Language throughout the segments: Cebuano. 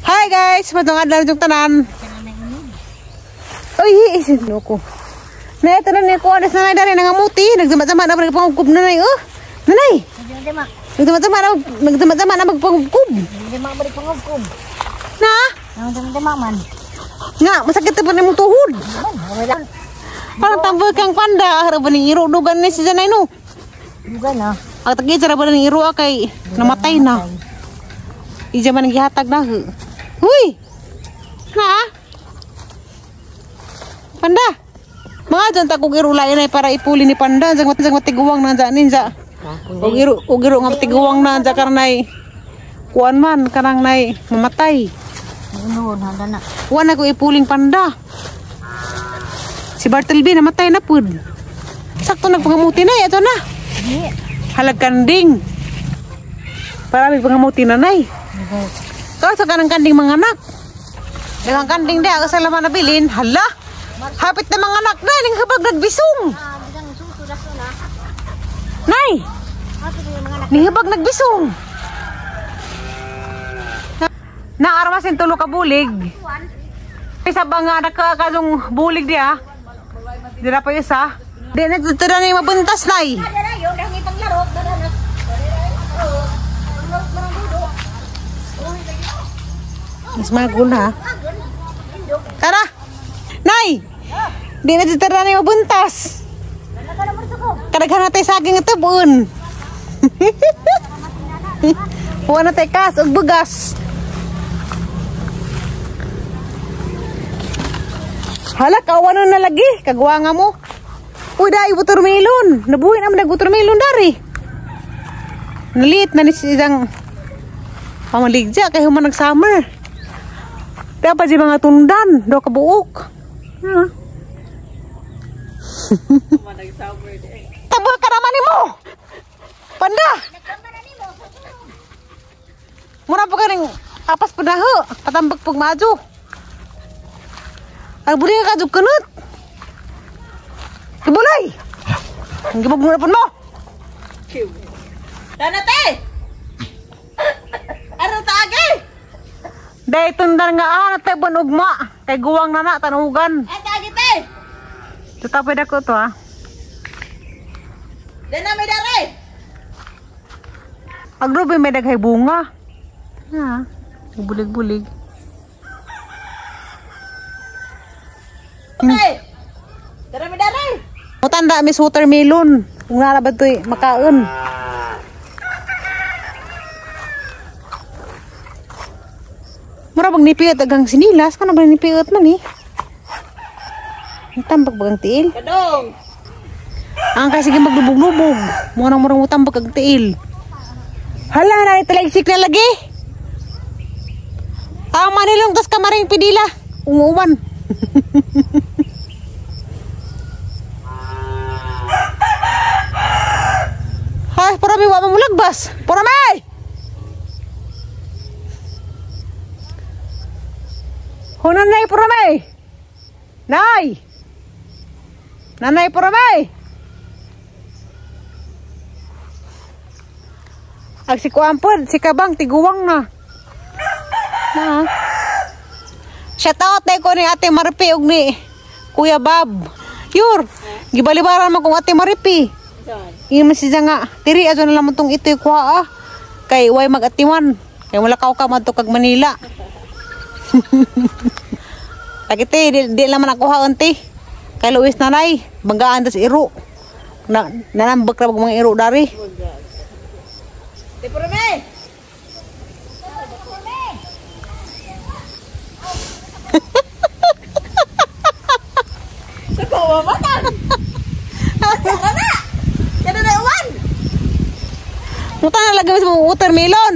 Hi guys, matong adlaw yung tanan. Uy, isin ko. Na ito na ni ko alas na dari nangamuti, nagzama-zama na pangugkub na nay. Oh. Nanay. Nagzama-zama na, nagzama-zama na magpangugkub. Nagzama ba pangugkub? Na? Nagzama man. Nga, masakit pa nimong tuhod. Parang tambal kang panda, ara ba ning iro dugan ni si Janay no. Dugan na. Ang tagi jara ba ning iro kay namatay na. Ija man gihatag na. Huy. Na? Panda. Mga dyan ta kog iro lain ay para ipuli ni panda. Diyan matiguang matiguang na dyan ninja. Og iro nga matiguang na dyan karnay. Kuan man kanang nay mamatay. Noon handa na. Kuan na ko ipuling panda. Si Bartleby namatay na pud. Sakto nagpangamuti na ito na. Halag kanding. Para may pangamuti na nay. Kaso kanang kanding mga anak. Daghang kanding di ako sa laman nabilin. Hala. Hapit na mga anak na ning habag nagbisong. Nay. Ning habag nagbisong. Naarmasin tulo ka bulig. Isa ba nga nakakadong bulig diya? Dira pa isa. Di na dito na yung mabuntas nay. Mas magul ha. Tara. Nay. Di na dito na yung mabuntas. Kadaghan na tayo saging ito buon. Buwan na tayo kas ug bugas. Hala, kawan na lagi. Kagwa nga mo. Uy, dahil watermelon. Nabuhin naman nag-watermelon dari. Nalit na ni isang pamaligja kay human nag-summer. Dapat si mga tundan. Do kabuok. Ha? Tabuha ka naman mo. Panda. Mura po ka rin apas panaho. Patambag pag madyo. Ang buli ka kadyo kanot. Kibulay! Ang gibog mo na po mo! Tana te! Ano taagi? Dahil tundan nga ah, natay banugma. Kay guwang na na, tanugan. Ay taagi te! Tutapid ako to ah. Dana may dare! Agrubi may daghay bunga. Ha, bulig-bulig. Okay. Dara may dare. Mutanda mi watermelon. Kung nara ba to'y makaon. Mura bang nipiot agang sinilas? Kano ba nipiot man eh? Tambak bagang tiil? Kadong. Ang kasi maglubog-lubog. Murang murang utambak ang tiil. Hala na italagsik na lagi. Ang manilong tas kamaring pidila. Umuuwan. Hay, porami wa mamulagbas. Porami! Hunan nay porami. Nay. Nanay porami. Ag si kuampod, si kabang tiguwang na. Na. Shout out tayo ko ni Ate Maripi ug ni Kuya Bob. Yur, gibalibaran man kong Ate Maripi. Iyo man siya nga, tiri ato na lamang tong ito'y kuha ah. Kay way mag-atiman. Kay mulakaw ka man to kag Manila. Lagi te, di laman ako ha unti. Kay Luis nanay, banggaan tas iro. Na, nanambak ra mga iro dari. Di porome. Sa kowa matan. Tara na. Kada na uwan. Muta na lagi sa mga watermelon.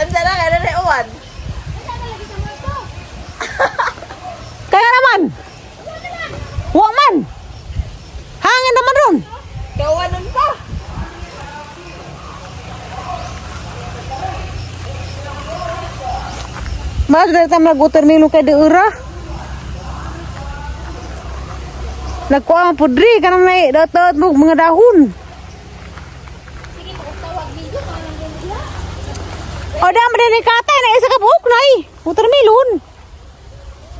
Anda na kada na uwan. Kaya naman. Wa man. Hangin naman ron. Kawanon pa. Mas dahil tayo nag-watermelon kay Deura. Nagkuha ang pudri, kanang may datot mo mga dahon. O dam rin katay na isa ka buok na eh. Watermelon.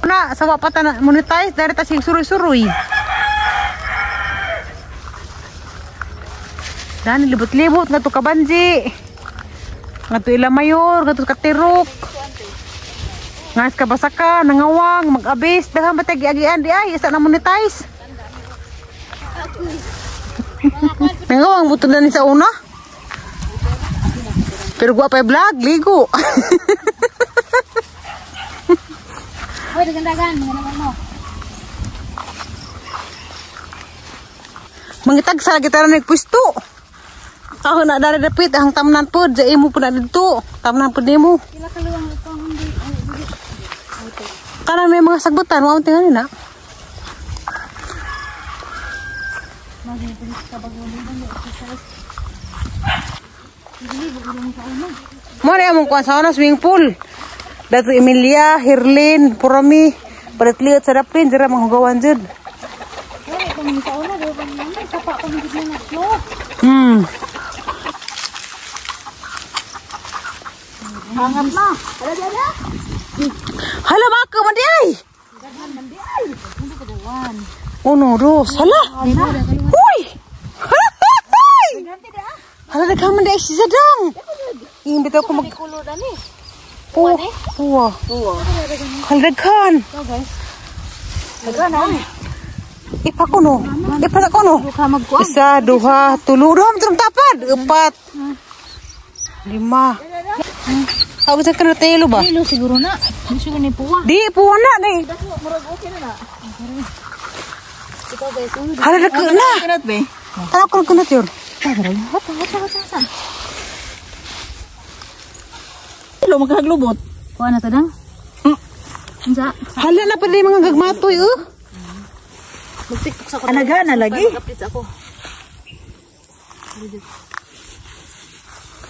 Na sawa pa ta na monetize dari ta sig suroy-suroy. Dan libot-libot ngadto ka Banji. Ngadto ila mayor, ngadto Katirok. Ngas ka basaka, nangawang, mag-abis, daghan ba tag agian di ay isa na monetize. Nangawang butod na ni sa una. Pero gua pa vlog, ligo. Hoy, dagan-dagan, mga mo. Mangitag sa gitara nagpwesto. Ako na dari dapit ang tamnan pod, sa imo pud na didto. Tamnan pod nimo. Pila ka luwang ito hindi. Kana may mga sagbutan, wa tingali na. Mo na among kuan sa una swimming pool. Dato Emilia, Hirlin, Purami, palit-liot sa dapin, dira manghugawan jud. Hangat na. Hala maka man di ay. Uno, dos, hala. Huy! Hala daghan man di ay si Zadang. Imbitaw ko mag Puwa. Puwa. Hala daghan. Ipa ko no. Ipa ko no. Isa, duha, tulo, duha, maturong tapad. Upat. Lima. Ako sa kanang telo ba? Telo siguro na. Hindi siguro ni puwa. Di, puwa na. Hala daghan na. Tanaw ko kunat yun. Hello, magkaglubot. Kuha na tadang? Unsa? Hala na pala yung mga gagmatoy, oh. Anaga na lagi.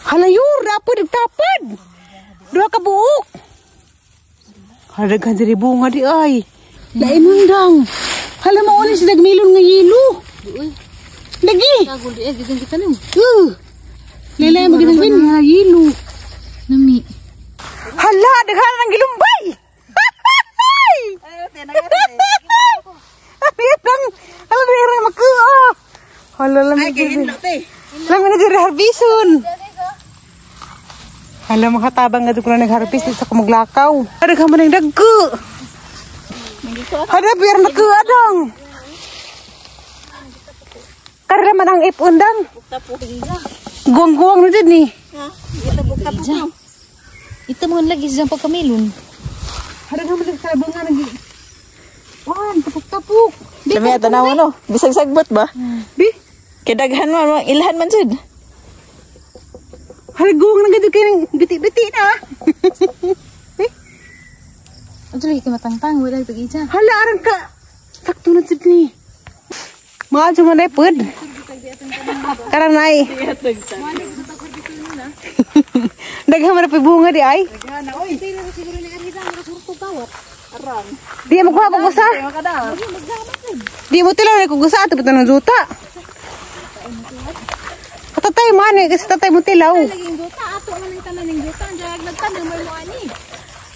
Hala yun, rapo, nagtapad. Duha ka buok. Hala, daghan diri bunga di ay. Lain undang. Hala, mauli si dagmilon nga yelo. Lagi. Lila yung magandang win nga yelo. Nami. Hala, daghan ng gilumbay. Hala, daghan makuha. Hala, lamig. Lamig na diri harbison. Hala, makatabang nga doon ko na nag-harvest sa kumaglakaw. Daghan mo ng dagko. Hala, biar nakuha dong. Karena man ang ipundang. Guwang-guwang na din eh. Ito mga lagi sa pagkamilon. Daghan mo sa bunga nag. Wan, tapok-tapok. Sabi ata na ano, bisag sagbot ba? Bi, Kay daghan man, ilhan man jud. hala guwang na gado kayo ng biti-biti na. Eh? Ito lagi kamatangtang, wala tag-ija. Hala, aran ka. Sakto na jud ni. Mga man ay pud. Karan ay. Daghan man na bunga di ay. Di mo kuha kung gusa. Di mo tilaw na kung gusa ato ng juta. Katatay man eh kasi tatay mo tilaw.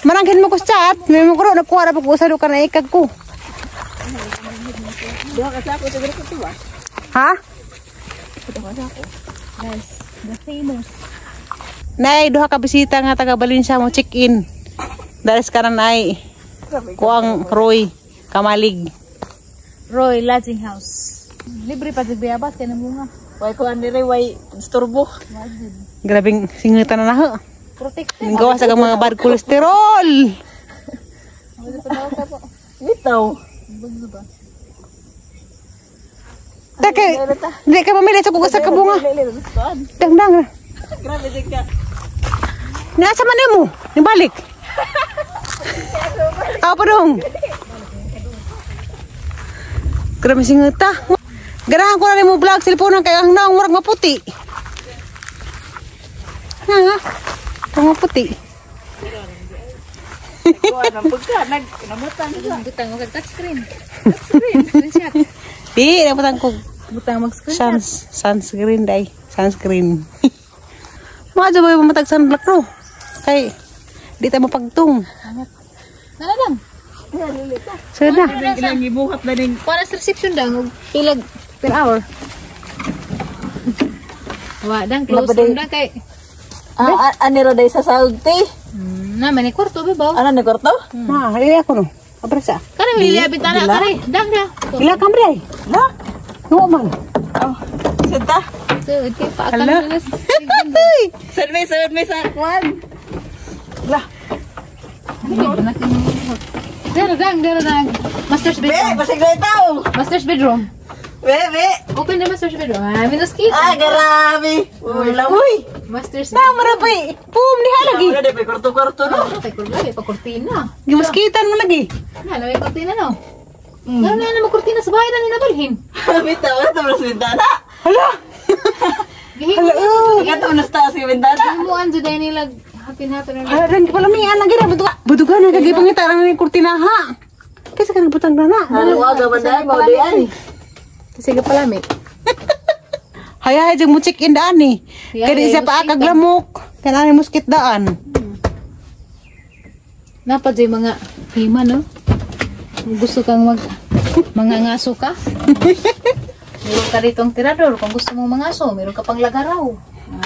Maranghin mo ko sa chat, may mo kuro nakuha ra pag usa do ka na ikag ko. Ha? Guys, the famous. Nay, duha ka bisita nga taga Valencia mo check-in. Dares karan ay kuang Roy Kamalig. Roy Lodging House. Libre pa jud bayabas kay nang bunga. Way kuan dire way disturbo. Grabing singitan na naho. Protected. Gawa sa mga bad cholesterol. Bitaw. Teka, hindi ka mamili sa kung sa kabunga. Dang dang. Grabe jud ka. Nasa man mo? Nibalik. Ako pa dong. Grabe singita. Ganahan ko na mo vlog cellphone kay ang naong murag maputi. Nga nga. Ang maputi. Kuan man pagka nag namutang siya. Butang og touch screen. Touch screen. Screenshot. Di, naputang ko Butang mag screenshot. sunscreen day. Sunscreen. Mga dyan ba yung matag sunblock no? Kay di ta mapagtung. Nana lang. So na. Ilang gibuhat na ning Para sa reception dang og pilag per hour. Wa dang close room dang kay Ah, ani ro day sa salty. Na man kwarto ba ba? Ano ni kwarto? Ma, hali ako no. Abrasa. Kanang lili bintana kare. Dang da. Ila kam ray. Na? Nuo man. Oh. Senta. So, okay, pa Hala. akan na. Send me sa kwan. Lah. Dara dang, dara dang. Master's Be, bedroom. basig na itaw. Master's bedroom. Be, be. Open the master's bedroom. Ah, minus kita. Ah, grabe. Uy, lamoy. Master's Na marabay. Pum ni halagi. Wala di pa kwarto-kwarto no. Kay kurba, pa kurtina. Gimaskitan mo lagi. Na, may kurtina no. Na na na kurtina sa bahay na ni nabalhin. Bitaw, ito mas bintana. Hala. Gihimo Hala. Oh. Ito mas taas yung bintana. an jud ay nila hapin-hapin na. Hala rin palamian lagi ra butuga. Butuga na kagi pangita ang ni kurtina ha. Kaysa ka nagbutang na na. Haluaga man dahil, mau di ay. Kasi gapalami. Hayay jud mo check in daan ni. Yeah, Kaya di siya pa kaglamok. Kaya ni muskit daan. Napa jay mga hima no? Kung gusto kang mag mangangaso ka. Meron ka ditong tirador kung gusto mong mangaso, meron ka pang lagaraw. Ah.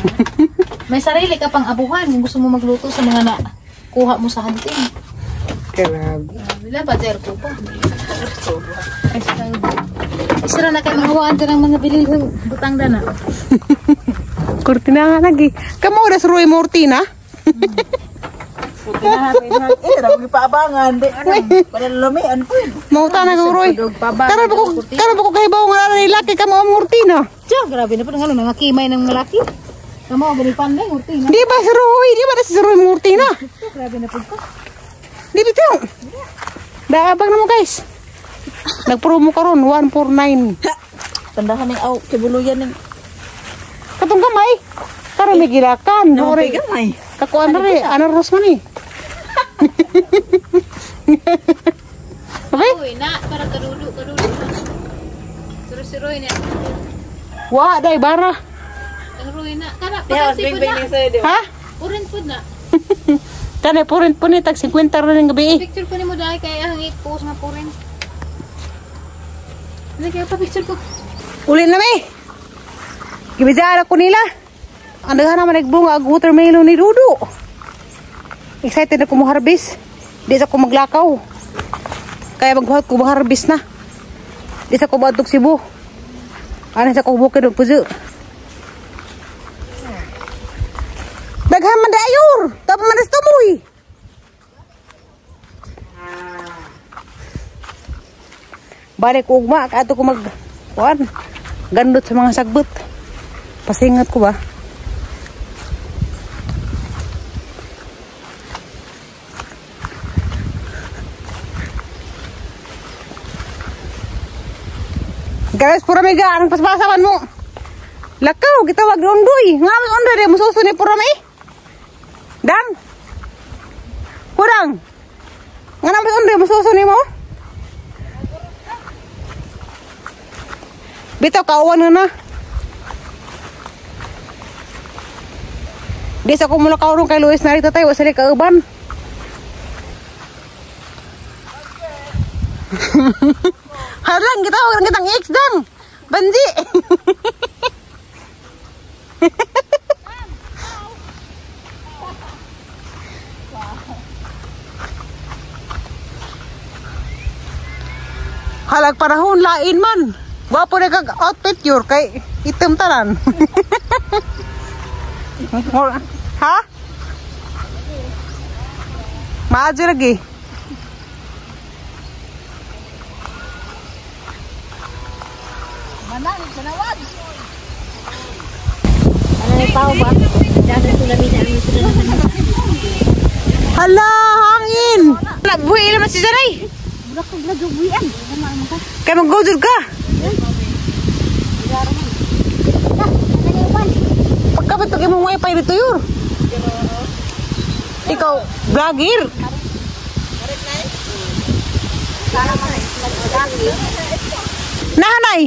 May sarili ka pang abuhan kung gusto mo magluto sa mga na kuha mo sa hunting. Grabe. Wala ba jay ko pa. Ay, Isra na kay mga waan dyan ang mga bilil ng butang dana. Kurtina nga lagi. Kamo oras Roy Mortina. Puti na natin. Eh, raw ipaabangan. Di, ano, wala lumian po. Mauta na ko Roy. Karon ba ko karon ba ko kahibaw nga na laki kamo ang Mortina. Tiyo, grabe na po nga mga kimay ng malaki. Kamo gani panday urti na. Di ba si Roy? Di ba na si Roy Mortina? Grabe na po ka. Di bitaw. Daabang na mo guys. Nagpromo karon 149. Tandahan ning aw, kibuluyan ning. Katong gamay. Karon may gilakan. Namay Ore. gamay. Kakuan na rin. Ano ros man eh. Okay? Uy, na para kadudu kadudu. Suro-suro na. Wa, day, bara. Ang ruin na. Kana Diha, pakansi big pud big na. ni sa'yo, di ba? Ha? Urin pud na. Kani, purin po ni, tag 50 rin ng gabi eh. Picture ko nimo dahil kay ang i-post nga purin. Ano kaya pa picture ko? Uli na may. Gibidjaan ako nila. Ang daghan naman nagbunga ag watermelon ni Dudu. Excited na ko mo harvest. Di sa ko maglakaw. Kaya magbuhat ko harvest na. Di sa ko batok Cebu. Ano sa ko bukid og puso. Daghan man dayor. Tapos man tumoy. Balik ugma kato ko mag kuan. Gandot sa mga sagbot. Pasingat ko ba? Guys, pura mega anong paspasawan mo. Lakaw gitawag ondoy. Nga mas ondoy di mususo ni pura may. Dang. Kurang. Nga naman ondoy mususo ni mo. Bitaw kauwan na na. Di sa kumula kaurong kay Luis narito tayo, wa sila kauban. Halang kita orang kitang ex dang. Banji. Halag panahon lain man. Gwapo na kag outfit yur kay itim tanan. Ha? Maadyo lagi. Hala, hangin. Wala, buhi naman si Janay. Kaya mag-go ka. Pagkapit pag imong wifi dito yur. Ikaw, vlogger. Nanay!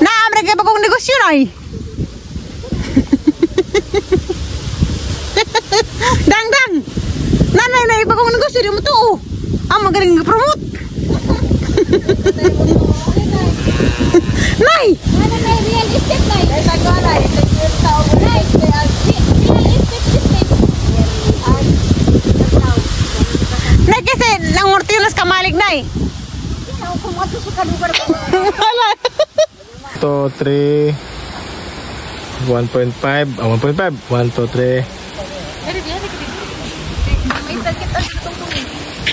Naamre kay bagong negosyo nay. Dang Gusto di mo to. Oh. Ah, magaling promote. Nay! Ano na real estate na? Ay, tagalay. Nay, real estate estate. Nay, kasi nangurtilas kamalig, Nay. Wala. 2, 3, 1.5, ah, 1.5, 1, 2, 3.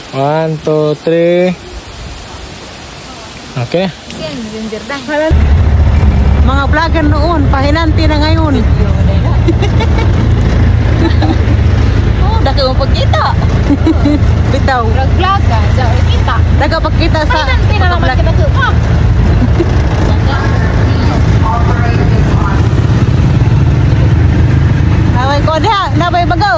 1, 2, 3. Okay. Mga vlogger noon, pahinanti na ngayon. Oh, daki mo pagkita. Bitaw. Vlog ka, sa kita. Nagapagkita sa Pahinanti na naman kita ko. Ah. Naway ko diha, nabay bagaw.